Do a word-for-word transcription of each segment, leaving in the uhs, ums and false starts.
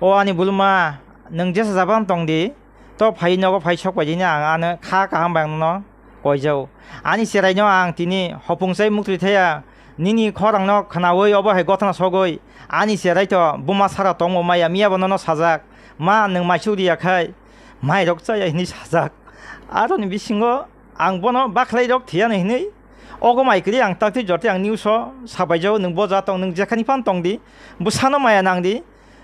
O ani bulma, nwng jesa jaban tong di, to phai nogo phai sok bai di, ang ano kha kaham bai ang nono koijao. Ani cherai no ang tini hopung chai muktwi thaya, nini khorang no khnaui obo hai gothana sogoi, ani cherai to buma sara tongmo maya miya bo nono sajak, ma nwng mai suk riya khai, mai rok chaya hini sajak. Aroni bisingo ang bono bakhlai rok thiya no hinui, ogo mai kwrwi ang takti jorti ang news o sabai jao, nwng bo ja tong, nwng jekhani phan tong di, bwsano maya nang di.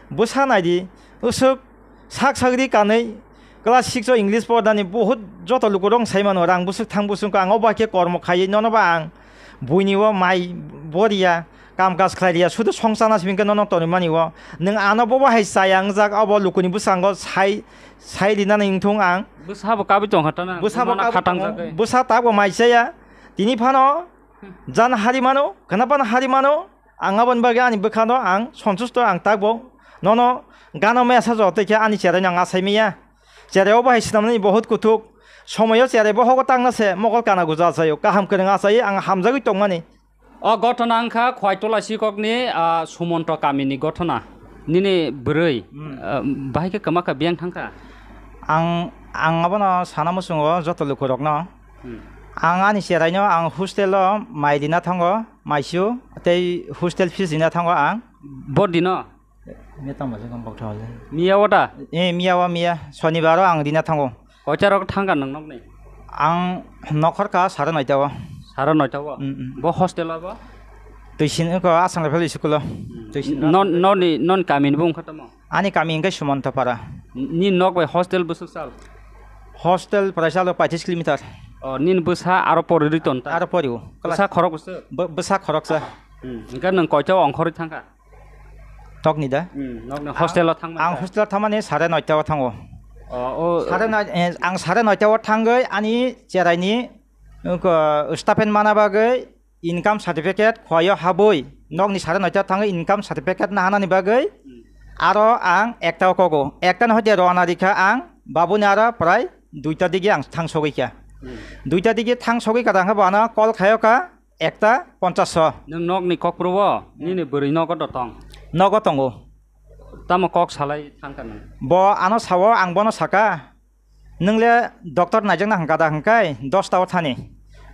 Bwsa nai di, usuk sak sagri kanwi class six o English pordani buhut joto lukurok sai mano, rang busuk thang busuk ang obo hai khe kormo khaiwi nono ba ang buini o mai boriya, kam kaj khlai riya, sudu songchana simi khe nono tonwi mani o. Nwng ano bobo hai chaya wngjak, obo lukuni bwskango sai, sai rinani wngthung ang. Bwsa bo kabui tongkha tana, bwsa bo mano kabui khatang tongo, jagwi. Bwsa tabuk mai chaya, tini phano jan hari mano, khna phano hari mano. Ang aboni bagwi ani bwkhano ang sontusto, ang takbo nono gana maya sajao, tei khe ani cherai no ang asai maya. Cherai obo hai swnamnani bohut kuthuk. Somoyo cherai bohogo tangna se mokol kana guja achaio, kaham kwrwng achaio, ang hamjagwi tongmani. O gothona wngkha Khwaitola sikokni, ah, Sumonto kamini gothona. Nini bwrwi, hmm, ah, bahai khe kwma kha biyang thangkha? Ang, ang abono sana muchungo joto lukurokno. Hmm. Ang ani cheraino ang hostel o mai rina thango, maisu, tei hostel fees rina thango ang. Bo dino? Miya tamo se gom bok thao le. Miya wata? Eh, miya wa miya. Sonibaro ang rina thango. Koita rok thangka nwng nokni? Ang nokhor ka sare noita o. Sare noita o? Mm, mm. Bo hostel o bo? Tuisin ko Asang Rifle school o. Mm. Tuisin. Non, noni, non kami ni bung khatamo? Ani kami hingke Sumontopara. Ni nok bai hostel bwswk sal? Hostel prai salo paitris kilometer. O, nini bwsa aro pori rwi ton ta? Aro pori o. Bwsa khorok bwswk? Bw-, bwsa khoroksa. Hmm, hingke nwng koita ongkhorwi thangkha? Tokni da? Hmm, nokni hostel o thangmani da? Ang hostel o thangmani sare noita o thango. O, o. Sare noi-, eh, ang sare noita o thangwi ani cheraini, uh, ko, stipend mana bagwi income certificate khwlaio habwi, nokni sare noita thangwi income certificate nahanani bagwi, hmm, aro ang ekta o kogo. Ekta no hoite rona rikha ang, babuni aro prai duita digi ang thang sogwi kha. Hmm. Duita digi thang sogwi kha tangkha bo ano call khaio kha ekta ponchas o. Nwng nokni kokpro o, hmm, nini bwrwi nogo do tong? Nogo tongo. Tamo kok salai thangkha nwng? Bo ano sao, ang bono saka. Nwng le doctor naijakna hwnkha da hwnkhe dosta o thani.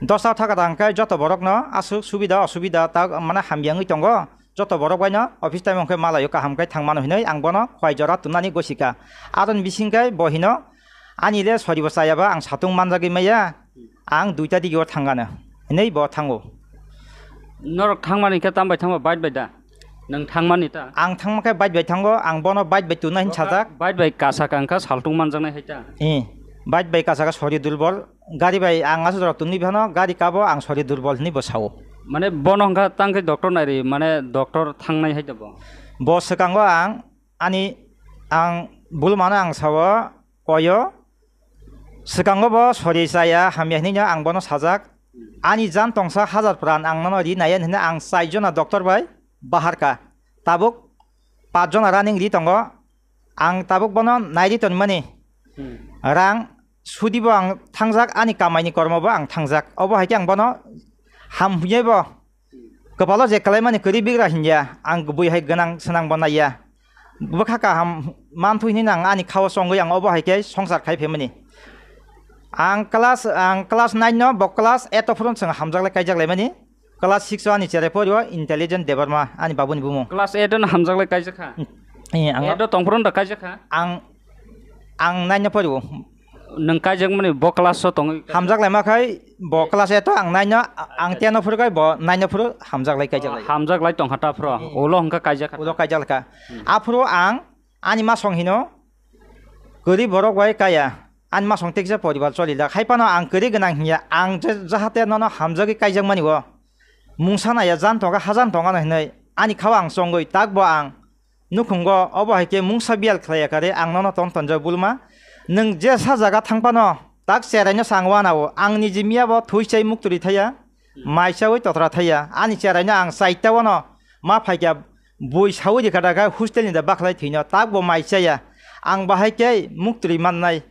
Dosta o thaka da hwnkhe joto borokno aswk subida osubida ta mane hamya wngwi tongo. Joto borok baino office time hwnkhe malaio kaham khe thang mano hinwi ang bono khwlai jora twnani gosika. Aroni bisingkhe bo hino ani le soribo chayaba ang satung manjagwi maya. Ang duita digi o thangano hinwi bo thango. Norok thangmani khe tam bai thango bike bai da? Nwng thangmani ta? Ang thangma khe bike bai thango, ang bono bike bai tuna hin sajak. Bike bai kasa kangkha saltung manjaknai hai ta? Eh, bike bai kasa kha sori durbol, gari bai ang aswk jora tuni phano gari kabo ang sori durbol hinwi bo sao. Mane bono hwnkha tang khe doctor nairi, mane doctor thangnai hai ta bo? Bo swkango ang ani, ang bulmano ang sao, koyo, swkango bo sori chaya hamya hinwi no ang bono sajak. Ani jan tongsa hajar pran ang nono ri naiya hinwi ang chai jona doctor bai bahar ka. Tabuk pach jona running ri tongo. Ang tabuk bono nai ri tonmani. Hmm. Rang sudi bo ang thangjak, ani kamai ni kormo bo ang thangjak. Obo hai khe ang bono ham hwnwi bo kwpalo je kwlaimani kwrwi bigra hinya, ang bui hai gwnang swnang bo naiya. Bwkha kaham manthu hinwi nang ani khao chongwi ang obo hai khe songsar khai phaimani. Ang class, ang class nine no, bo class eight o phuru chwng hamjak lai kaijak laimani. Class six o ani cherai pori o Intelligent Debbarma ani babuni bumung. Class eight o no hamjak lai kaijak kha? Eh, ang eight o tong phuru no kaijak kha? Ang, ang nine no pori o. Nwng kaijakmani bo class o tongwi? Hamjak laima khai bo class eight o ang nine no, ang ten o phuru khai bo nine o phuru hamjak lai kaijak lai. Hamjak lai tongkha ta phuru. Eh. Ulo hwnkha kaijak kha. Ulo kaijak lai kha. Hmm. Aphuru ang ani masong hino kwrwi borok bai kaya. Ani masong teksa poribar choli da. Khai phano ang kwrwi gwnang hinya. Ang je jahate nono hamjagwi kaijakmani o. Mungsa naiya jan tonga hajan tonga no hinwi. Ani khao ang chongwi tak bo ang nukhungo obo hai khe mungsa biyal khlaiya kare ang nono ton tonjak bulma. Nwng jesa jaga thang phano tak cheraino sa ang wanao, ang niji miya bo thwi chai muktwrwi thaiya, mai chaui totra thaiya, ani cheraino ang chaita wano ma phaikha bui saui rikha dakha hostel ni da bakhlai thwino tak bo mai chaya, ang bahai khe muktwrwi mannai.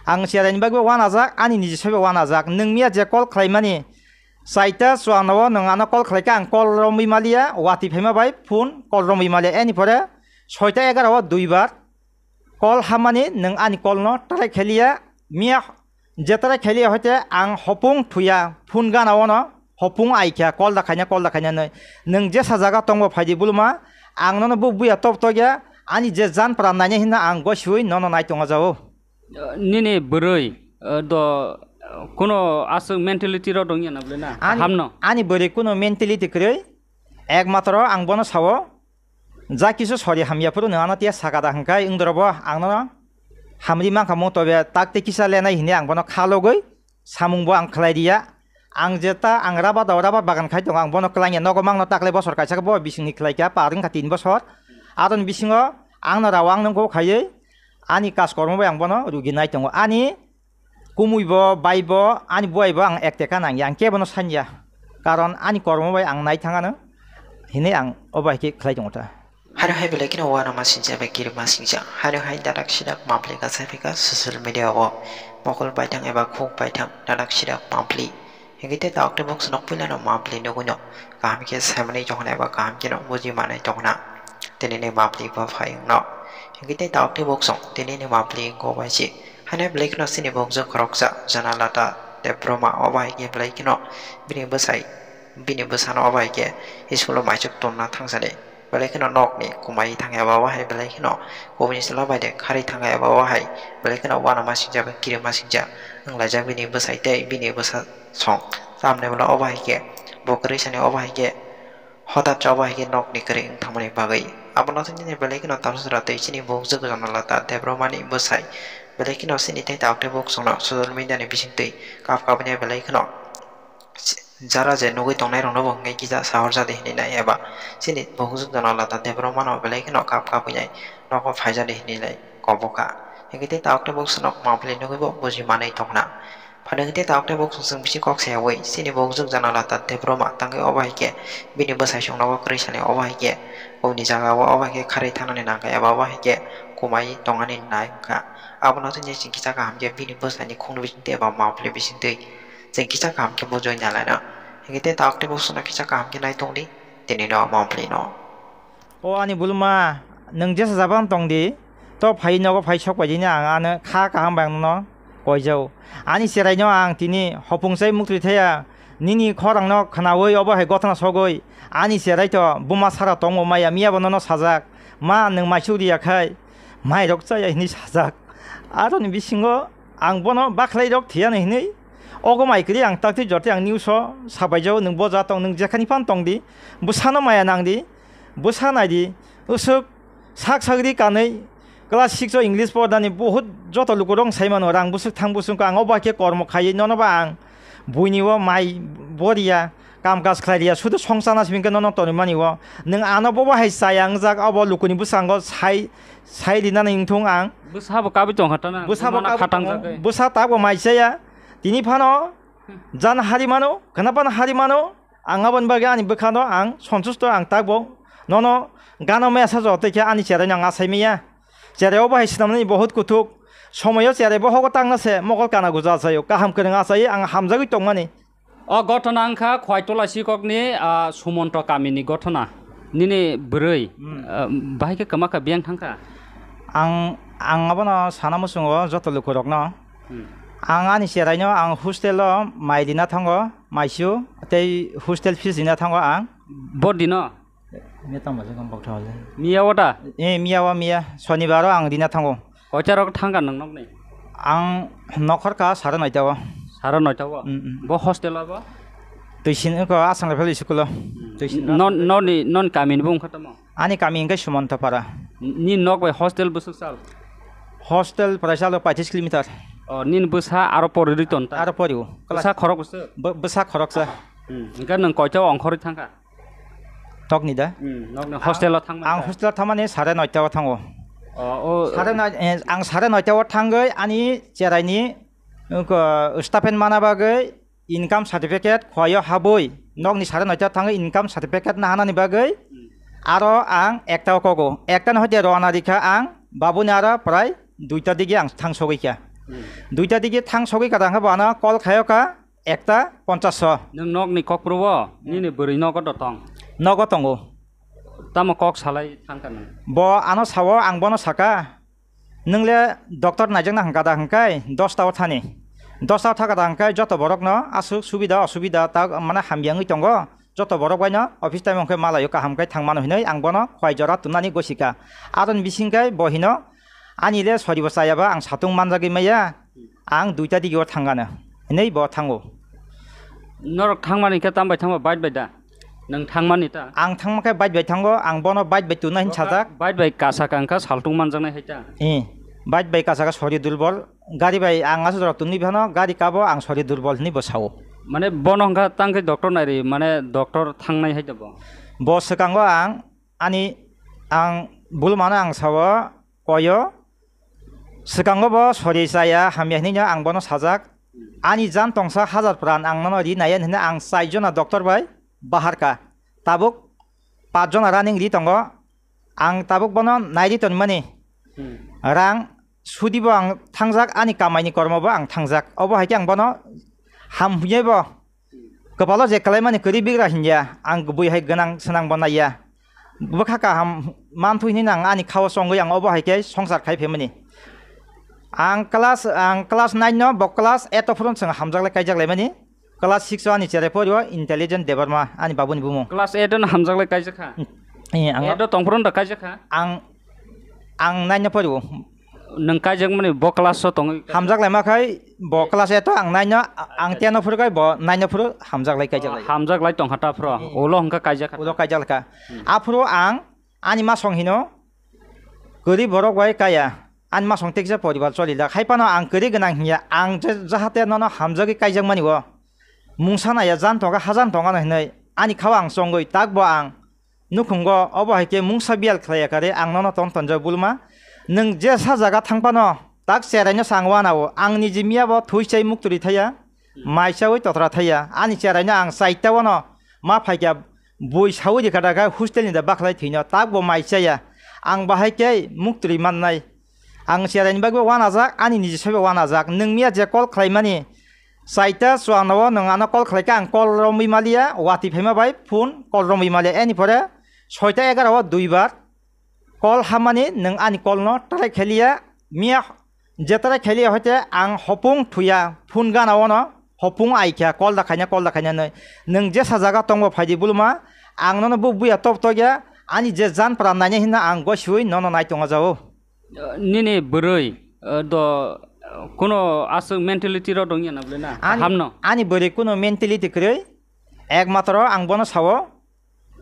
Ang cheraini bagwi wanajak, ani niji saibo wanajak. Nwng miya je call khlaimani, chaita chuanao nwng ano call khlaikha, ang call romwi maliya, watwi phaima bai phone call romwi maliya. Ani pore soita egaroh o duibar call hammani nwng ani call no try khailiya, miya je try khailiya hoite ang hopung thuya phone gana ono hopung aikha call da khaina call da khaina nwi. Nwng jesa jaga tongbo phaidi buluma, ang nono buk buya top tokya ani je jan pran naina hinna ang gosiui nono nai tongo jao. Nini bwrwi, eh, do, eh, kuno aswk mentality rok dongya na bwle na? Ani, hamno. Ani bwrwi kuno mentality kwrwi, ekmatro ang bono sao, ja kisu sori hamya phuru nwng ano tiya saka da hwnkhe wngdorobo ang nono hamri mankha mung tobe tak tei kisa lenai hinwi ang bono kha logwi samung bo ang khlai riya. Ang jeta ang rubber da rubber bagan khai tongo, ang bono kwlangya nogo mangno taklai bosor kaisa khe bo bisingni khlai kha par wngkha tin bosor. Aroni bisingo ang no rao ang nungkho khaiwi ani kas kormo bai ang bono rugi nai tongo. Ani kumui bo, bai bo, ani buai bo ang ekte ka nang ya, ang kebo no sanya. Karon ani kormo bai ang nai thang ano hinwi ang obo hai khe khlai tongo ta. Hano hai belai kheno uanama singcha bai kirima singcha. Hano hai dadak sidak mapli kasai phika social media o mokol baithang eba khuk baithang dadak sidak mapli. Hingke te taok te bok sonok puila no mapli nugui no kaham khe saimani tongna eba kaham khe no buji manai tongna. Tini ni mapli bo phai wngno. Hingke te taok te bok song tini ni mapli go bai se. Hano belai kheno sini bok jwk khoroksa jana lata te broma obo hai khe belai kheno bini bwsai bini bwsano obo hai khe school o maichuk tonna thangsani. Belai kheno nokni kumai thangya eba o hai belai kheno kubuni chwla bai de kharwi thangya eba o hai belai kheno uanama singcha bai kirima singcha wnglaijak bini bwsai tei bini bwsa song. Tamni ulo obo hai khe bo kwrwi sani obo hai khe hotat se obo hai khe nokni kwrwi wng thangmani bagwi. Abono tei nini belai kheno tamsajra tei chini bukjwk jana lata Debbarmani bwsai belai kheno chini tei taok tei buk songno social media ni bisingtwi kap kapni belai kheno jara je nugui tongnai rokno bo hwnkhe kisa sahor jadi hinwi nai eba chini bukjwk jana lata Debbarmano belai kheno kap kapwi nai nogo phaijadi hinwi lai kobo kha. Hingke tei taok tei bok sonok mapli nugui bo buji manwi tongna. Phano hingke tei taok tei bok song chwng bisi kok sayawi chini bukjwk jana lata Debbarma tangwi obo hai khe bini bwsai song nogo kwrwi sani obo hai khe boni jaga o obo hai khe kharwi thanani nangkha eba obo hai khe kumai tongani nai wngkha. Abono tei chwng kisa kaham khe bini bwsaini khungni bisingtwi eba mapli bisingtwi. Chwng kisa kaham khe bujui nalaina. Hingke tei taok tei bok songno kisa kaham khe nai tongdi tini no mapli no. O ani bulma, nwng jesa jabang tongdi, to phai nogo phai sok paidini ang ano kha kaham bai ang nono koijao. Ani cheraino ang tini hopung chai muktwi thaya, nini khorangno khnaui obo hai gothana sogwi ani cherai to buma sara tongmo maya miya bo nono sajak, ma nwng maisuk riya khai mairok chaya hinwi sajak. Aroni bisingo ang bono bakhlai rok thiyano hinwi ogo mai kwrwi ang taktwi jotwi ang news o sabaijao, nwng bo ja tong nwng jekhani phan tongdi, bwsano maya nangdi, bwsa naidi, usuk sak sagri kanwi class six o English pordani buhut joto lukurok sai mano rang bwswk thang bwswk ang obo hai khe kormo khaiwi nono ba ang buini o mai boria kam kaj khlai ria sudu songchana simi khe nono tonwi mani o nwng ano bobo hai chaya wngjak obo lukuni bwskango sai sai rinani wngthung ang. Bwsa bo kabwi tongkha tana, bwsa bo bumana kabwi khatang tongo, jagwi. Bwsa tabgo mai chaya tini phano jan hari mano khna phano hari mano ang aboni bagwi ani bwkhano ang sontusto ang tabgo nono gana maya sajo tei khe ani cherai no ang asai maya cherai obo hai swnamnani bohut kuthuk somoyo cherai bohogo tangna se mokol kana guja achaio kaham kwrwng achai ang hamjagwi tongmani. O gotona wngkha Khwaitola sikokni, ah, Sumonto kamini gotona. Nini bwrwi, hmm, ah, bahai khe kwma kha biyang thangkha? Ang, ang abono sana muchungo joto lukurokno. Hmm. Ang ani cheraino ang hostel-o mai rina thango, maisu, tei hostel fees rina thango ang. Bo dino? Miya tamo se gom bok thawle. Miya wata? Eh, miya wa miya. Sonibaro ang rina thango. Koita rok thangkha nwng nokni? Ang nokhor ka sare noita o. Sare noita o? Mm, mm. Bo hostel o bo? Tuisin ko Asang Rifle school o. Mm. Tuisin. Non, noni, non kami ni bung khatamo? Ani kami hingke Sumontopara. Ni nok bai hostel bwswk sal? Hostel prai salo paitris kilometer. O, nini bwsa aro pori rwi ton ta? Aro pori o. Bwsa khorok bwswk? Bw-, bwsa khoroksa. Hmm. Hingke nwng koita ongkhorwi thangkha? Tokni da? Hmm, nokni hostel o thangmani ang da? Hostel o thangmani sare noita o thango. O, o, sare noi-, eh, ang sare noita o thangwi ani cheraini, uh, stapen mana bagwi income certificate khwlaio habwi nokni sare noita o thangwi income certificate nahanani bagwi hmm, aro ang ekta o kogo. Ekta no hoite rona rikha ang babuni aro prai duita digi ang thang sogwi kha. Hmm. Duita digi thang sogwi kha tangkha bo ano call khaio kha. Ekta ponchash o. Nwng nokni kokpro o, hmm, nini bwrwi nogo do tong? Nogo tongo. Tamo kok salai thangkha nang? Bo ano sao, ang bono saka, "Nwng le doctor naijakna hwnkha da?" hwnkhe, "Dosta o thani." Dosta o thaka da hwnkhe, joto borokno aswk subida osubida tak mane hamya wngwi tongo, joto borok baino office time hwnkhe malaio kaham khe thangmano hinwi ang bono khwai jora tubnani gosika. Aroni bisingkhe bo hino, "Ani le sori bo chayaba ang satung manjagwi maya, ang duita digi o thangano," hinwi bo thango. Norok thangmani khe tam bai thangba, bike bai da? Nwng thangmani ta? Ang thangma khe bike bai thango, ang bono bike bai tuna hin sajak. Bike bai kasa kangkha saltung manjaknai hai ta? Eh, bike bai kasa kha sori durbol, gari bai ang aswk jora tunwi phano gari kabo ang sori durbol hinwi bo sao. Mane bono hwnkha tang khe doctor nairi, mane doctor thangnai hai ta bo? Bo swkango ang ani, ang bulmano ang sao, koyo. Swkango bo sori chaya hamya hinwi no ang bono sajak. Ani jan tongsa hajar pran ang nono ri naiya hinwi ang chai jona doctor bai bahar ka. Tabuk paanch jona running ri tongo. Ang tabuk bono nairi tonmani. Hmm. Rang sudi bo ang thangjak, ani kamaini kormo bo ang thangjak. Obo hai khe ang bono ham hwnwi bo kwpalo je kwlaimani kwrwi bigra hinya, ang bui hai gwnang swnang bo naiya. Bwkha kaham manthu hinwi nang ani khao chongwi ang obo hai khe songsar khai phaimani. Ang class, ang class nine no, bo class eight o phuru chwng hamjak lai kaijak laimani. Class six o ani cherai porio Intelligent Debbarma ani babuni bumung. Class eight o no hamjak lai kaijak kha? Eh, ang eight o tong phuru da kaijak kha? Ang, ang nine no porio. Nwng kaijakmani bo class o tongwi? Hamjak laima khai bo class eight o ang nine no, ang ten o phuru khai bo nine o phuru hamjak lai kaijak lai. Hamjak lai tongkha ta phuru. Eh. Ulo hwnkha kaijak kha. Ulo kaijak lai kha. Hmm. Aphuru ang ani masong hino kwrwi borok bai kaya. Ani masong teksa poribar choli da. Hai phano ang kwrwi gwnang hinya. Ang je jahate nono hamjagwi kaijakmani o. Mungsa naiya jan tongo, hajan tongo no hinwi. Ani khao ang chongwi tak bo ang nukhungo, obo hai khe mungsa biyal khlaiya kare ang nono ton tonjak bulma. Nwng jesa jaga thang phano tak cheraino sa ang uanao, ang niji miya bo thwi chai muktwrwi thaiya, mai chaui totra thaiya. Ani cheraino ang chaita uano ma phaikha, bui saui rikha da khe hostel ni da bakhlai thwino, tak bo mai chaya. Ang bahai khe muktwrwi mannai. Ang cheraini bagwi uanajak, ani niji saibo uanajak. Nwng miya je call khlaimani, saita chuanao nwng ano call khlaikha, ang call romwi maliya, watwi phaima bai phone call romwi maliya. Ani pore soita egaroh o duibar call hammani, nwng ani call no try khailiya. Miya je try khailiya hoite ang hopung thuya, phone gana ono hopung aikha, call da khaina, call da khaina nai. Nwng jesa jaga tongbo phaidi bulma, ang nono buk buya top tokya, ani je jan pran naina hinna ang gosiui nono nai tongo jao. Nini bwrwi, eh, do, eh, kuno aswk mentality rok dongya na bwle na? Ani, hamno? Ani bwrwi kuno mentality kwrwi. Ekmatro ang bono sao,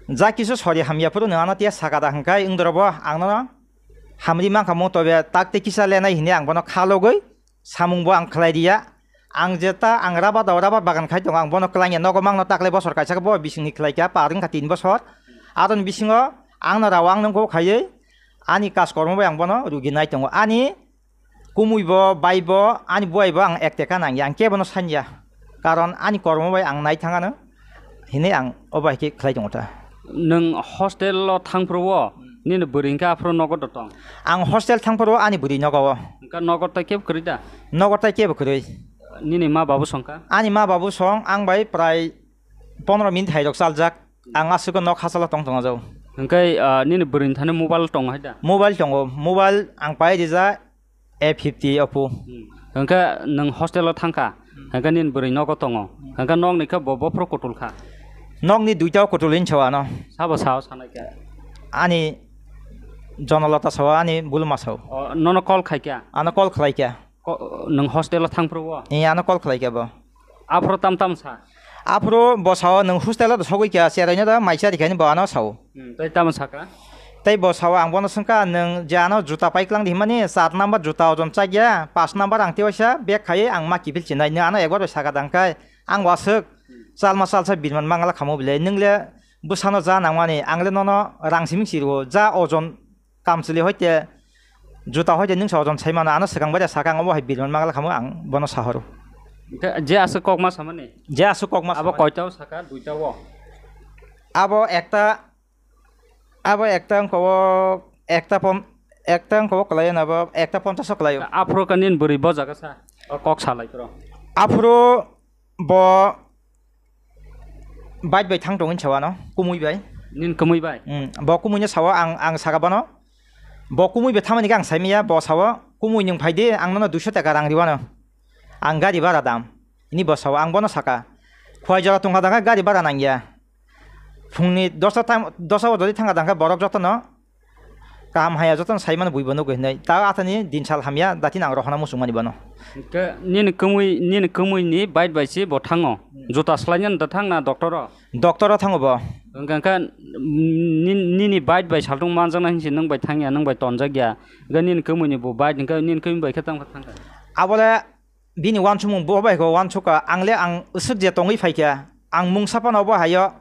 ja kisu sori hamya phuru nwng ano tiya saka da hwnkhe wngdorobo ang nono hamri mankha mung tobe tak tei kisa lenai hinwi ang bono kha logwi samung bo ang khlai riya. Ang jeta ang rabar da rabar bagan khai tongo, ang bono kwlangya nogo mangno taklai bosor kaisa khe bo bisingni khlaikha, par wngkha tin bosor. Aroni bisingo ang no rao ang nungkho khaiwi ani kaj kormo bai ang bono rugi nai tongo. Ani kumui bo, bai bo, ani buai bo ang ekte ka nangya, ang kebono sanya. Karon ani kormo bai ang nai thangano hinwi ang obo hai khe khlai tongo ta. Nwng hostel o thang phuru o, nini bwrwi hwnkhe aphuru nogo do tong? Ang hostel thang phuru ani bwrwi nogo o. Hwnkhe nogo tai kebo kwrwi da? Nogo tai kebo kwrwi. Nini ma babu songkha? Ani ma babu song ang bai prai pondro minute hai rok chaljak. Ang aswk nok hachalo tong tongo jao. Hwnkhe, ah, nini bwrwi thani mobile tongo hai da? Mobile tongo, mobile ang pai rija A fifty Oppo. Hmm. Hwnkhe nwng hostel o thangkha, hwnkhe nini bwrwi nogo tongo, hwnkhe nokni khe bo bophuru kutul kha? Nokni duita o kutul hinwi sao ano. Sabo sao sanai khe? Ani Jonalata sao, ani bulma sao. O, nono call khai kha? Ano call khlai kha. Ko-, nwng hostel o thang phuru o? Ee, ano call khlai kha bo. Aphuru tam tam sa? Aphuru bo sao, "Nwng hostel o sogwi kha, cherai no da mai cha rikha," hinwi bo ano sao. Hmm, tei tamo saka? Tei bo sao, ang bono swngkha, "Nwng je ano juta paiklang di," hinmani, "Char number juta ojon chakya, paanch number ang tewaisa bag khaiwi ang ma kiphil chinai," nwng ano ekbar bai saka dang khai, ang waswk chalma chalsa birman mangala khamu bile, nwng le bwsano ja nangmani, ang le nono rang simi chirwo, ja ojon Kamchwlwi hoite, juta hoite nwng sa ojon sai mano, ano swkang bai da sakha, ang obo hai birman mangala khamu, ang bono sahoro. Hwnkhe je aswk kok ma samani? Je aswk kok ma samani. Abo koita o sakha, duita o? Abo ekta, abo ekta wngkha o, ekta pon-, ekta wngkha o kwlai o, abo ekta ponchas o kwlai o. Aphuru khe nini bwrwi bo jaga sa, o kok salai phuru? Aphuru bo bike bai thang tongwi sa ano, kumui bai. Nini kwmwi bai? Hmm, bo kumui no sao, ang, ang saka bono. Bo kumui bai thamani khe ang saimaya, bo sao, "Kumui nwng phai di, ang nono duiso taka rang riwano. Ang gari bara dam." Hini bo sao, ang bono saka. Khwai jora tongkha dangkha gari bara nangya. Phungni dosta time, dosta o jodi thangkha dangkha borok jotono kaham haya jotono saimano buibo nugwi hinwi. Ta athani din sal hamya, dati nang rohona muchungmani bono. Hwnkhe nini kwmwi, nini kwmwi ni bike bai se bo thango. Hmm. Juta swlainani da thangna doctor o? Doctor o thango bo. Hwnkhe, hwnkhe, mm, nin-, nini bike bai saltung manjakna hinsi nwng bai thangya, nwng bai tonjakya. Hwnkhe nini kwmwi ni bo bike hwnkhe nini kwmwi bai khe tamo khe thangkha? Abole bini wansukmung bo bai khe wansukha, ang le ang swk je tongwi phaikha, ang mungsa phano bo hayo,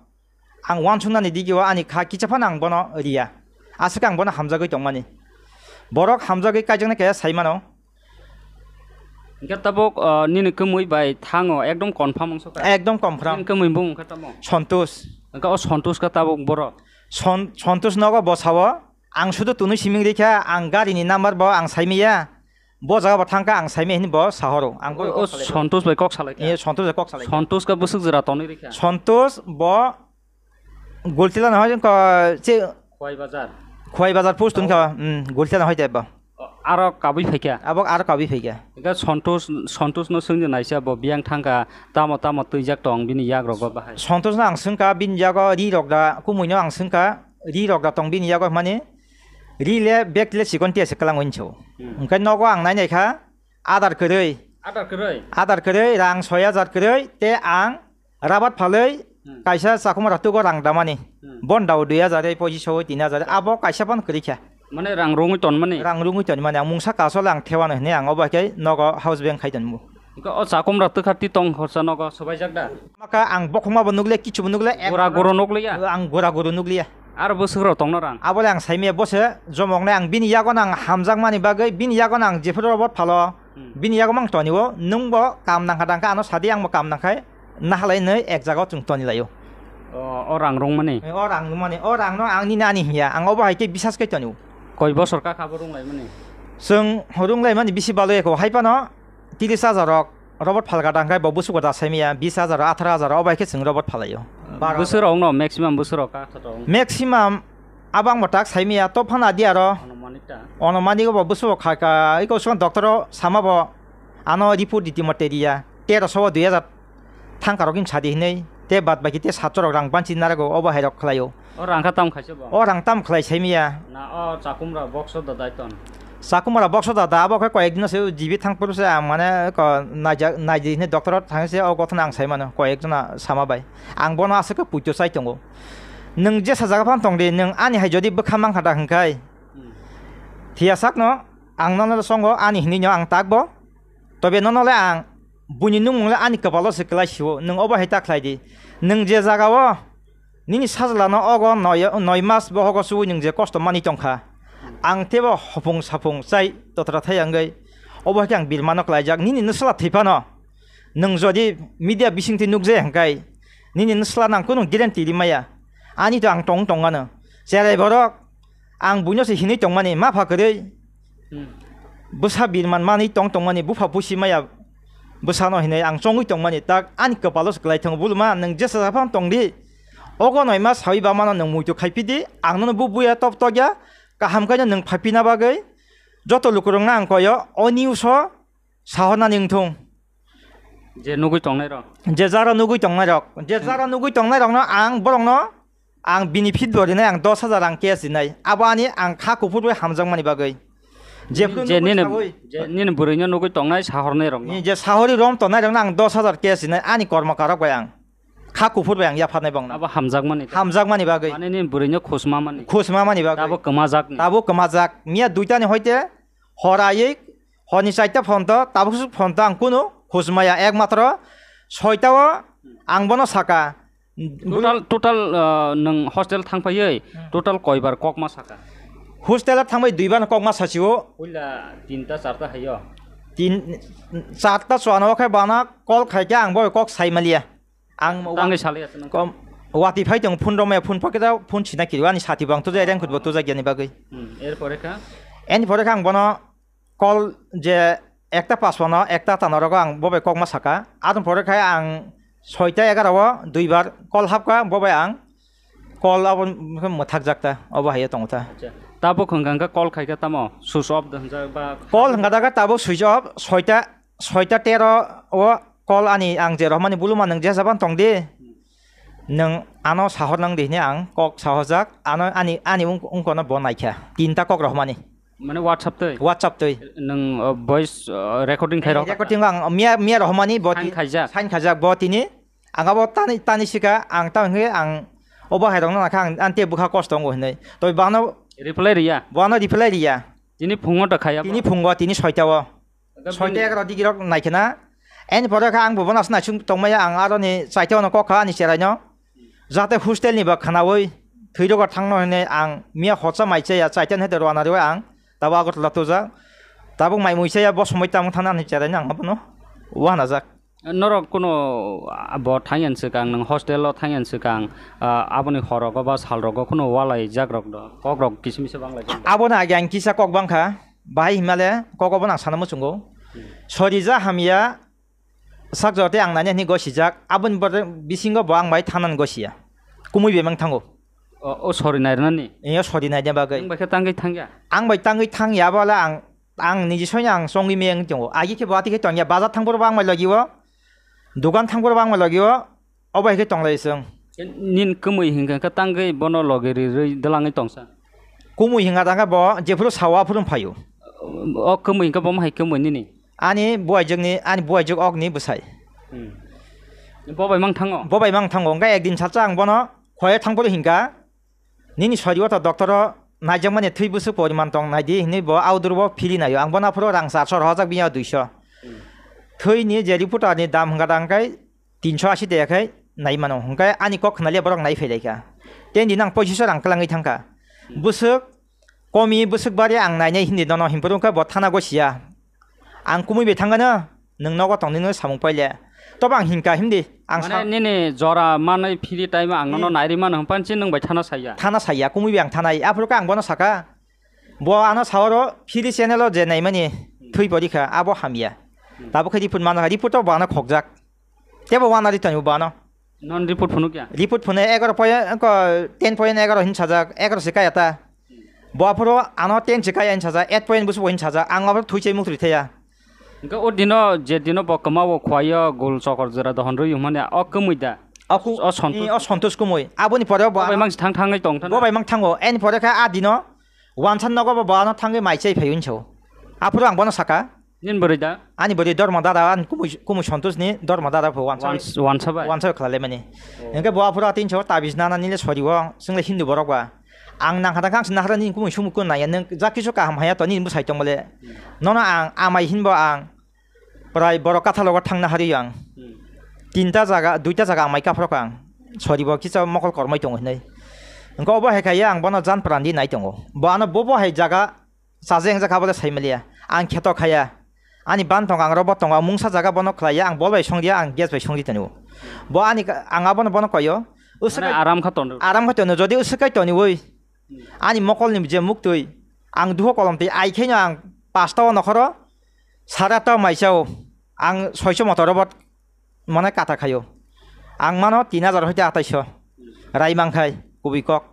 ang wansuknani digio ani kha kicha phano ang bono riya, aswk ang bono hamjagwi tongmani. Borok hamjagwi kaijaknai kaya sai mano. Hwnkhe tabuk, uh, nini kwmwi bai thango, ekdom confirm wngsuka? Ekdom confirm. Nini kwmwi bumung khe tamo? Santosh. Hwnkhe o Santosh khe tabuk borok? Son-, Santosh nogo bo sao, ang sudu tunui siming rikha, ang gari ni number bo ang saimaya. Bo jaga bo thangkha ang saimaya hini bo sahoro. Ang bo O, o kok salai kha. Santosh bai kok salai kha? Eh, Santosh bai kok salai kha. Santosh khe bwswk jora tonwi rikha? Santosh bo Gultila no hoi ko che Khwai bazar. Khwai bazar post tun kha, mm, Gultila no hoi te bo. O, aro kabui phaikha? Abo aro kabui phaikha. Hwnkhe Santosh, Santosh no swngdi naisa bo biyang thangkha, tamo tamo twijak tong bini yak rogo bahai? Santosh no ang swngkha bini yago ri rok da, kumui no ang swngkha ri rok da tong bini yago hwnmani. Ri le bag le chikon tia se kwlangwi hinso. Hmm. Hwnkhe nogo ang nai nai kha adar kwrwi. Adar kwrwi? Adar kwrwi, rang soi hajar kwrwi, te ang rabat phalwi Hmm. kaisa chakhumra tugo rang damani. Hmm. Bon dao dui hajar, ei pochi soi tin hajar, abo kaisa phano kwrwi kha. Mane rang rungwi tonmani? Rang rungwi tonmani, ang mungsa kasole ang thewano hinwi ang obo hai khe nogo house bank khai tongo. Hwnkhe o chakhumra twkha twi tong horsa nogo sobaijak da? Maka ang bokhokma bo nukle, kichu bo nukle, ek Gura guru nukliya? Ang gura guru nukliya. Aro bwswk rok tongna rang? Abole ang saimaya bose jomoknai ang bini yago nang hamjakmani bagwi, bini yago nang jephuru robot phalo, Hmm. bini yago mang tonio, nwng bo kam nangkha dangkha ano sadi ang bo kam nangkhai, nahalai nwi ek jaga o chwng tonilaio. O, o rang rungmani? O rang rungmani, o rang no ang nini ani hinya, ang obo hai khe bisas khe tonio. Koi bosor kakha bo runglaimani? Chwng runglaimani bisi balo eko hai phano, Tiris hajar rok robot phalka dangkhe bo bwswk da saimaya, bis hajar, atharo hajar obo hai khe chwng robot phalaio. Baro hajar. Bwswk rok no maximum bwswk rok ka kha tong? Maximum abo ang bo tak saimaya, to phano adi aro. Onomanik ta? Onomanik bo bwswk kha kha, iko swkang doctor o sama bo ano report riti mote riya, terosho o dui hajar thangka rok wng sadi hinwi, te bad baki te satso rok rang banchi narago, obo hai rok khlaio. O rang kha tam khaisa bo? O rang tam khlai saimaya. Na o chakumra box o da daiton? Chakumra box o da da, abo khe koyek dino se jibi thang phuru se ang mane ko naijak, naidi hinwi doctor o thang se o gothon ang sai mano, koyek jona sama bai. Ang bono aswk khe puito chai tongo. Nwng jesa jaga phano tong di, nwng ani hai jodi bwkha mankha da hwnkhai. Hmm. Phiya sakno ang nono songo ani hinwi no ang tak bo. Tobe nono le ang buini nungmung le ani kwpalo se kwlai sio, nwng obo hai ta khlai di. Nwng je jaga o nini sajla no ogo noi, noi mas bohogo suwi nwng je kosto mani tongkha. Ang tebo hopung sapung chai totra thai wngwi obo hai khe ang birmano klaijak. Nini nwsla thwi phano nwng jodi media bisingtwi nukjaya hwnkhe nini nwsla nang kunu guarantee rimaya. Ani to ang tong tongmano. Cherai borok ang buino se hinwi tongmani, ma pha kwrwi. Hmm. Bwsa birman manwi tong tongmani, bupha busi maya bwsano hinwi ang chongwi tongmani, tak ani kwpalo se kwlai thango. Bulma, nwng jesa phano tong di, ogo noima sawi ba mano nwng muitu khai phi di, ang nono bu buya top tokya, kaham khaino nwng phai phina bagwi joto lukurokno ang koyo, o news o sahornani wngthung. Je nugwi tongnai rok? Je jaro nugwi tongnai rok, je jaro nugwi tongnai rokno ang borokno ang bini feet bo rinai, ang dos hajar ang cash rinai. Abo ani ang kha kuphur bai hamjakmani bagwi. Jephru je nugwi nini, sagwi. Je nini bwrwino nugwi tongnai sahornai rokno? Ni je sahori rom tongnai rokno ang dos hajar cash rinai ani kormo karok bai ang. Kha kuphur bai ang yapharnai bongno. Abo hamjakmani? Hamjakmani bagwi. Mane nini bwrwino khusma mani? Khusma mani bagwi. Tabuk kwmajak ni? Tabuk kwmajak. Miya duitani hoite hor aywi, horni chaita phonto, tabuk phonto ang kunu khusmaya, ekmatro soita o ang bono saka. Total, total, uh, nwng hostel thangphaiwi, hmm, total koibar kokma saka? Hostel o thangbai duibar kokma sachio. Puila tinta charta haio? Tin, charta chuano khe bana call khaikhe ang bo kok saimaliya. Ang tangwi salai asa nang? Kom, wati phai tong phone romaya, phone pocket o phone sina kiri, ani sati bo ang tujai, rengkhut bo tujai yani bagwi. Hmm, er pore kha? Ani pore kha ang bono call je ekta paspano, ekta tanorogo ang bobai kokma saka. Adon pore khai ang soita egaro o duibar call hapkha, bobai ang Call abo mwthakjak ta, obo hai tongo ta. Acha. Tabuk hwnkha hwnkha call khaikha tamo switch off hwnjak ba? Call hwnkha da kha tabuk switch off, soita, soita tero o call ani ang je rohmani buluman nwng je saban tong di. Nwng ano sahor nang di hwnwi ang kok sahorjak, ano ani, ani ung-, ungkono bo naikha. Tinta kok rohmani. Mane WhatsApp twi? WhatsApp twi. Nwng, uh, voice, uh, recording khai rok? Recording ang miya, miya rohmani bo. Sign ti-, khaijak? Sign khaijak bo tini. Ang abo tani, tani sika, ang tamo hwnwi ang obo hai rokno nakha ang, ang tei bwkha kosto wngo hwnwi. Tei bono reply riya? Bono reply riya. Tini phungo ta khaya bo? Tini phungo, tini soita o. Soita egaroh digi rok nai khna. Ani pore kha ang bo bono aswk naising tongmaya, ang aroni chaita ono kok kha ani cherai no. Jate hostel ni ba khnaui thwi rogo thangno hwnwi ang miya hocha mai chaya chaita ni hai rwna rwi ang tabuk Agartala tujak. Tabuk mai mui chaya bo somoi tamo thana ani cherai no ang abono uanajak. Norok kuno, ah, bo thangyan swkang, nwng hostel o thangyan swkang, ah, aboni hor rogo ba sal rogo kuno walai jak rok do, kok rok kisimisa banglai jak. Abono age ang kisa kok bangkha, bahai himale kok obo nang sana muchungo. Hmm. Sorija hamya sak jora tei ang nani hwnwi gosijak, aboni bore bisingo bo ang bai thanan gosiya. Kumui bemang thango. O, o sori nairwnani? Iyo sori naina bagwi. Nwng bai khe tangwi thangya? Ang bai tangwi thangya, abo le ang, ang niji soino ang chongwi meng tongo. Agi khe bo ati khe tongya, bazar thangphuru bo ang bai logi o, dogan thangphuru bo ang bai logi o, obo hai khe tonglai chwng. Nin kwmwi hinkha khe tangwi bono logi ri rwi dwlangwi tongsa? Kwmwi hinkha tangkhe bo jephuru sao aphuru phaio. O kwmwi hinkhe bo hai kwmwi nini? Ani buaijwkni, ani buaijwk okni bwsai. Hmm. Bo bai mang thango? Bo bai mang thango. Hwnkhe ekdin salsa ang bono khoye thangphuru hinkha, "Nini sori o to doctor o naijakmani thwi bwswk poriman tong nai di," hinwi bo outdoor o phili naio. Ang bono aphuru rang charso rohorjak, bini o duiso. Hmm. Thwini je reporter ni dam hwnkha da hwnkhe tinso asi de khe nai mano. Hwnkhe ani kok khna le borok nai phai lai kha. Tei nini ang pochiso rang kwlangwi thangkha. Hmm. Bwswk komi bwswk bari ang nainai hindi nono hinphuru wngkha bo thana gosiya. Ang kumui bai thangano, nwng nogo tongdi nw samung paile. Tobo ang hinka hindi. Ang mane sa- nini jora manwi phiri time ang nono hmm nairi mano hwnpanchi nwng bai thana saya. Thana saya, kumui bai ang thanai. Aphuru khe ang bono saka. Bo ano saoro phiri channel o je naimani hmm thwi porikha, abo hamya. Hmm. Tabuk khe report mano, report o bo ano khokjak. Tebo wana ri tongo bo ano. Non report phunuk ya? Report phunai egaroh point, ko, ten point egaroh hin sajak, egaroh se kaya ta. Bo aphuru ano ten se kaya hin sajak, eight point busu bo hin sajak, ang aphuru thwi chai muk thwi thaya. Hingke o dino, je dino bo kwma o khwai o gul chokor jora dohon rwi hwnmani o kwmwi da? O ku-, o Santosh. I, o Santosh kwmwi. Aboni pore bo bo bai ano mang thang thangwi tong thana? Bo bai mang thango. Ani pore khe a dino wansa nogo bo, bo ano thangwi mai chai phai hwnso. Aphuru ang bono saka. Nini bwrwi da? Ani bwrwi Dharma Dada, ani kumui, kumui Santosh ni Dharma Dada pho wansa. Wans-, wansa bai? Wansa bai khlai laimani. Oh. Hingke bo aphuru atin so tabis nana nile sori o, swngle Hindu borok ba. Ang nang hada kang sna hada nini kumui sumuk kun naya, nwng jak kisu kaham haya to nini bwsai tong bole. Hmm. Nono ang amai hinbo ang prai borok katha logo thangna hari ang. Hmm. Tinta jaga, duita jaga ang mai kaphrok ang. Sori bo kisa mokol kormai tongo hinai. Hingke obo hai kaya ang bono jan pran di nai tongo. Bo ano bobo hai jaga chaje wngjak abo le sai maliya. Ang kheto khaya. Ani ban tongo, ang robo tongo, ang mungsa jaga bono khlaiya, ang bol bai songriya, ang gas bai songri tongo. Bo ani ka-, ang abono bono koyo. Uswk mane aram kha tondo. Aram kha tondo, jodi uswk kai toniwi. Ani mokolni je muktwi, ang duho kolom twi, ai khaino ang pasta o nokhoro, sara ta maisa o, ang soiso motor robot mane kata khaio. Ang mano tin hajar hoite ataiso rai mangkhai kubui kok.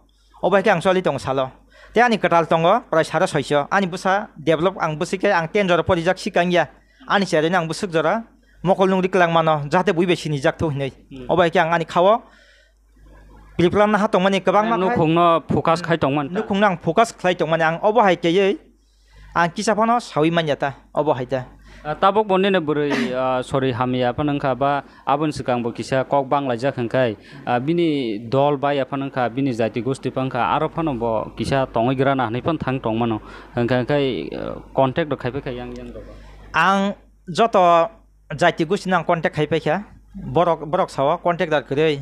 O bai khe ang choli tongo salo. Tei ani kwtal tongo prai sara soiso. Ani bwsa develop ang bwswi khe ang ten jora porijak sikang ya. Ani cherino ang bwswk jora mokol nungri kwlang mano jahate bui bai sinijak thu hinwi. Hmm. O bai khe ang ani khao preplan naha tongmani kwbangma khai nukhungno focus khai tongmani ta. Nukhungno ang focus khlai tongmani ang obo hai khewi Ang kisa phano sawi manya ta, obo hai ta. Ah, tabuk bo nini bwrwi, ah, sori hamya phano wngkha ba aboni swkang bo kisa kok banglaijak hwnkhe, ah, bini dol bai ya phano wngkha, bini jati gosti phano wngkha, aro phano bo kisa tongwi grana hinwi phano thang tongmano. Hwnkhe, hwnkhe, ah, contact rok khai phai kha yang, yang rok. Ang joto jati gosti no ang contact khai paikha. Borok, borok sao contact dar kwrwi.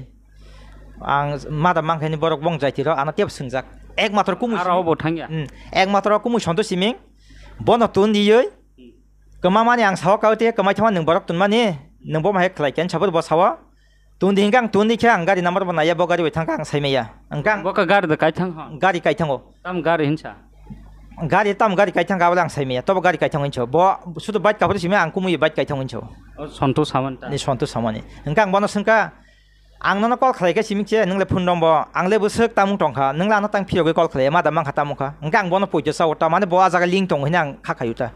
Ang mada mankhaini borok bong jati rok ano tep swngjak. Ek matro kumui aro simi-, bo thangya. Hmm. Ek matro kumui Santosh Siming. Bono tun diwi. Hmm. Kwma mani ang sao kawi tei kwmai thama nwng borok tun mani. Nwng bo mahai khlai khe sabur bo sao. Tun di hingkhe ang tun di khe ang gari number bo naiya bo gari bai thangkha ang saimaya. Hingkhe ang bo kha gari da kai thang ha. Gari kai thango. Tam gari hinsa. Gari tam gari kai thang ka bole ang saimaya. Tobo gari kai thang hinso. Bo sudu bike kapri simi ang kumui bike kai thang hinso. O Santosh Samanta. Ni Santosh Samani. Hingke ang bono sengka, Ang nono call khlai khe simi khe, nwng le phone rombo, ang le bwswk tamung tong kha, nwng le ano tang phirogwi call khlai, ma da mang kha tamung kha. Hwnkhe ang bono poito sao ta, mane bo a jaga link tongo hwnwi ang kha khayu ta.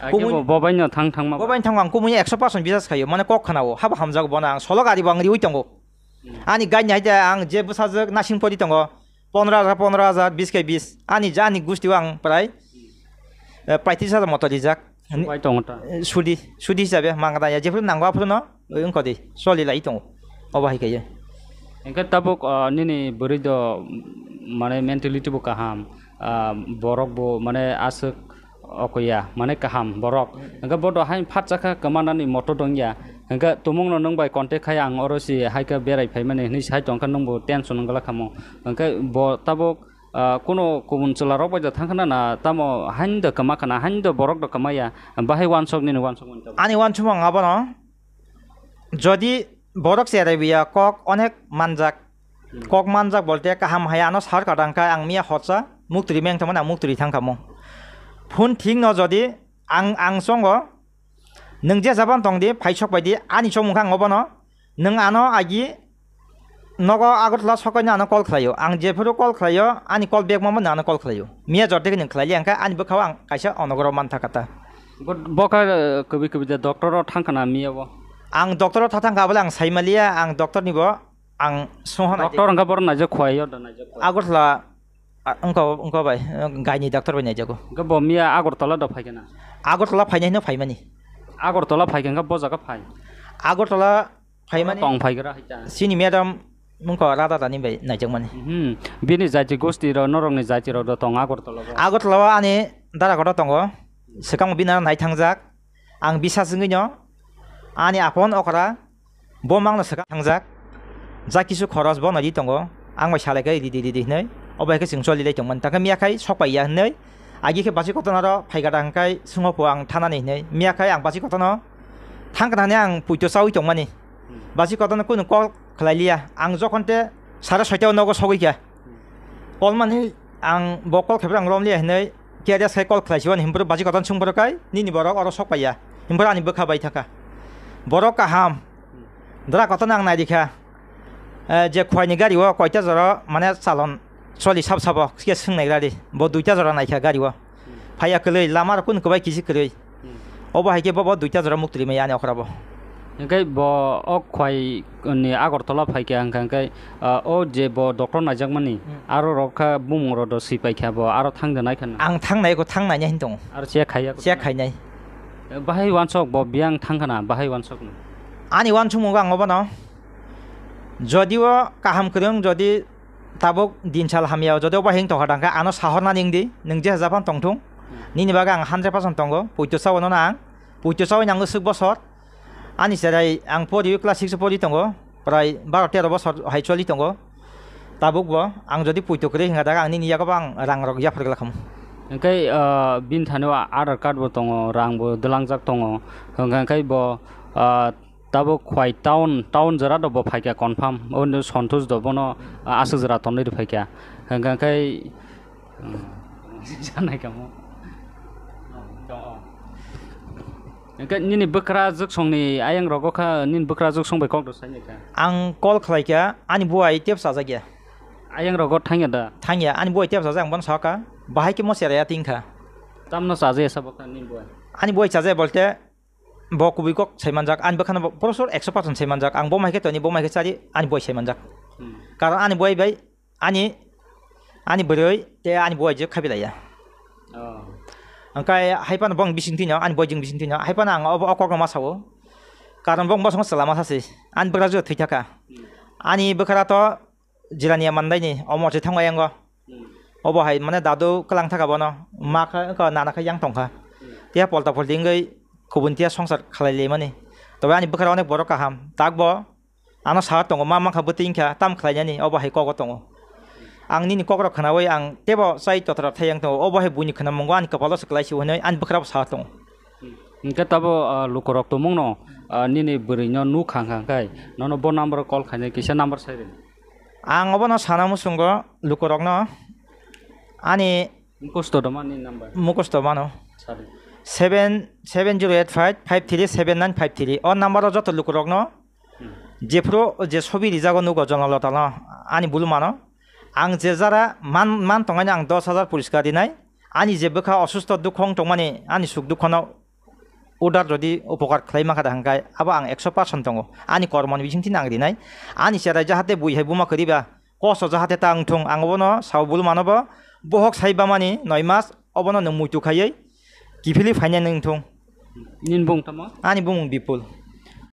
Ake Kumui bo, bo baino thang thangma Bo ba? Baino thang ang kumui ekso percent bisas khayo, mane kok khwnao, habo hamjago bono ang solo gari bo ang riwi tongo. Hmm. Ani gari ni hai ta ang je bwsajwk nasing pori tongo, pondro hajar, pondro hajar, bis ke bis. Ani jani gusti o ang prai, eh, paitris hajar moto rijak. Bai tongo ta. Eh, sudi, sudi hisabe mangda ya, jephuru nango aphuru no, oi wngkha di, soli lai tongo. Obo hai kaiye. Hingke tabuk, ah, nini bwrwi do, mane, mentality bo kaham, ah, borok bo, mane, aswk okoya, mane, kaham borok. Hingke bo do hai phatsa kha kwmanani moto dongya. Hingke tumungno nwng bai contact khai ang oro si hai khe berai phaimani hinwi sai tongkha nwng bo tension wngla khamo. Hingke bo tabuk Ah, kuno kubun chwla rok bai da thang khna na, tamo hain da kwma khna, hain da borok da kwma ya, bahai wansok nini wansok mani tabuk. Ani wansuk ang abono, jodi borok cherai biya kok onek manjak, Hmm. Kok manjak bolte kaham hai ano sar kadang kha ang miya horsa muktri meng thangmani ang muktri thang kha mo. Phone thik no jodi ang, ang chongo, Nwng je jaban tong di, phai sok bai di, ani chomung kha ang obono. Nwng ano agi nogo Agartala sokaino ano call khlaio. Ang jephuru call khlaio, ani call back mamo nwng ano call khlaio. Miya jor teke nwng khlai liya, hwnkhe ani bwkhao ang kaisa onogoro man thaka ta. Bo, bo kha, eh, kwbwi kwbwi de doctor o thang khna miya bo. Ang doctor o tha thang kha, abole ang sai maliya, ang doctor ni bo ang sungha nai. Doctor hwnkha boro naijak khwai yo da naijak khwai. Agartala A, wngkha, wngkha bai, gaini doctor bai naijago. Hwnkhe bo miya Agartala do phaikha na? Agartala phainai hino phaimani. Agartala phaikha hwnkhe bo jaga phai? Agartala phaimani. Tong phaigra hai ta. Chini madam wngkha Radha Rani bai naijakmani. Hmm. Bini jati gosti rok, norokni jati rok do tong Agartala o? Agartala o ani dara kotor tongo. Swkang bini aro nai thangjak. Ang bisas wngwino ani apon okra bo mangno swkang thangjak, ja kisu khoros bono ri tongo, ang bai salai khe ridi ridi hwnwi, obo hai khe chwng choli lai tongmani, tangkhe miya khai sok pai ya hwnwi, agi khe basi kotorno aro phai gada hwnkhai swngo pho ang thanani hwnwi, miya khai ang basi kotorno thang kana hwnwi ang puito chaui tongmani, basi kotorno kunu kok khlai liya, ang jokhon te sare soita o nogo sogwi kha. Call mani ang bo call khaibra ang romliya hinwi K R S khai call khlai siwan himpuru baji koton sungpuru kai nini borok oro sok paiya himpuru ani bwkha bai thaka borok kaham dra koton ang nai rikha. Eh, je khwai ni gari o koita jora mane chalon choli sab sabo khe swng nai radi bo duita jora naikha gari o phaiya kwlwi lama rok kunu kwbai kisi kwrwi. Hmm. Obo hai khe bobo duita jora muktri maya ani okra bo. Hingke bo o khwai ni Agartala phai khe hingka hingke, ah, o je bo doctor naijakmani, Hmm. aro rok kha bumung rok do swi pai kha bo, aro thang de nai khana. Ang thang nai ko thang nai hin tongo. Aro check khai ya ko Check thang. Khai nai. Bahai wansok bo biyang thang khana, bahai wansok no. Ani wansuk mungo ang obono. Jodi o kaham kwrwng, jodi tabuk din sal hamya o, jodi obo hing tongkha tangkha, ano sahor nani wngdi, nwng je hajapan tongthung. Hmm. Nini bagwi ang hundred percent tongo, puito sao no ang, puito sao nang swk bosor. Ani cherai ang pori class six o pori tongo, prai baro tero bosor hai choli tongo. Tabuk bo ang jodi puito kwrwi hingka daga ang nini yago bo ang rang rok yaphar glak khamu. Hingke, ah, bini thani o Aadhaar card bo tongo, rang bo dwlangjak tongo, hingka hingke bo, ah, Tabuk khwai town, town jora do bo phaikha confirm. O no Santosh do bono, ah, aswk jora tonwi rw phaikha. Hwnkha khe, hmm, janai kamo. Hwnkhe nini bwkra jwksongni ayang rogo kha, nini bwkra jwksong bai kok do saini kha. Ang call khlai kha, ani buai tep chajak ya. Ayang rogo thangya da? Thangya, ani buai tep chajak, ang bono sakha, bahai khe mo cheraya tingkha. Tamno chajaya sabo kha nini buai? Ani buai chajaya bolte, Bo kubui kok sai manjak, ani bwkhano bo porosor ekso percent sai manjak. Ang bo mai khe toni, bo mai khe chari, ani boi sai manjak. Hmm. Karon ani boi bai, ani, ani bwrwi tei ani boi je khabilaiya. Oh. Hwnkhe hai phano bong bising twino, ani boi jwng bising twino. Hai phano ang obo o kokno ma sao. Karon bong bosongo chwla ma sasi. Ani bwkra jwk thwi thaka. Hmm. Ani bwkra to Jirania mandaini, omo se thango yango. Hmm. Obo hai mane dadu kwlang thaka bono, ma kha, wngkha nana kha yang tongkha. Hmm. Tiya polta polti wngwi kubun tiya songsar khalai limani. Tobe ani bwkhara onek borok kaham. Tak bo ano saha tongo, ma mankha bwtwi wngkha, tam khlainani, obo hai kogo tongo. Ang nini kokrok khnaui ang tebo chai totra thai yang tongo. Obo hai buini khna mungo ani kwpalo se kwlai si hwnwi ani bwkhara bo saha tongo. Hwnkhe tabo, ah, lukurok tongmungno, ah, nini bwrwino nukha hwnkha khe nono bo number call khainai kisa number sai rwdi. Ang obono sana muchungo lukurokno ani Mukosto do mani number. Mukosto mano. Sadi. Seven, seven zero eight five, five three seven nine five three. O number o joto lukurokno Hmm. Jephuru je sobi rijago nugo Jonalotalo ani bulu mano. Ang je jara man, man tongnaino ang dos hajar poriskar rinai. Ani je bwkha osusto dukho wng tongmani, ani suk dukhono udar jodi upokar khlai mankha da hwnkhe abo ang ekso percent tongo. Ani kormoni bisingtwi ang rinai. Ani cherai jahate bui hai buma kwrwiba kosto jahate ta wngthung, ang obono sao bulu manobo bohok sai bamani noi mas obono nwng muitu khaiwi kiphilwi phainai wngthung. Nini bung tamo? Ani bumung Bipul.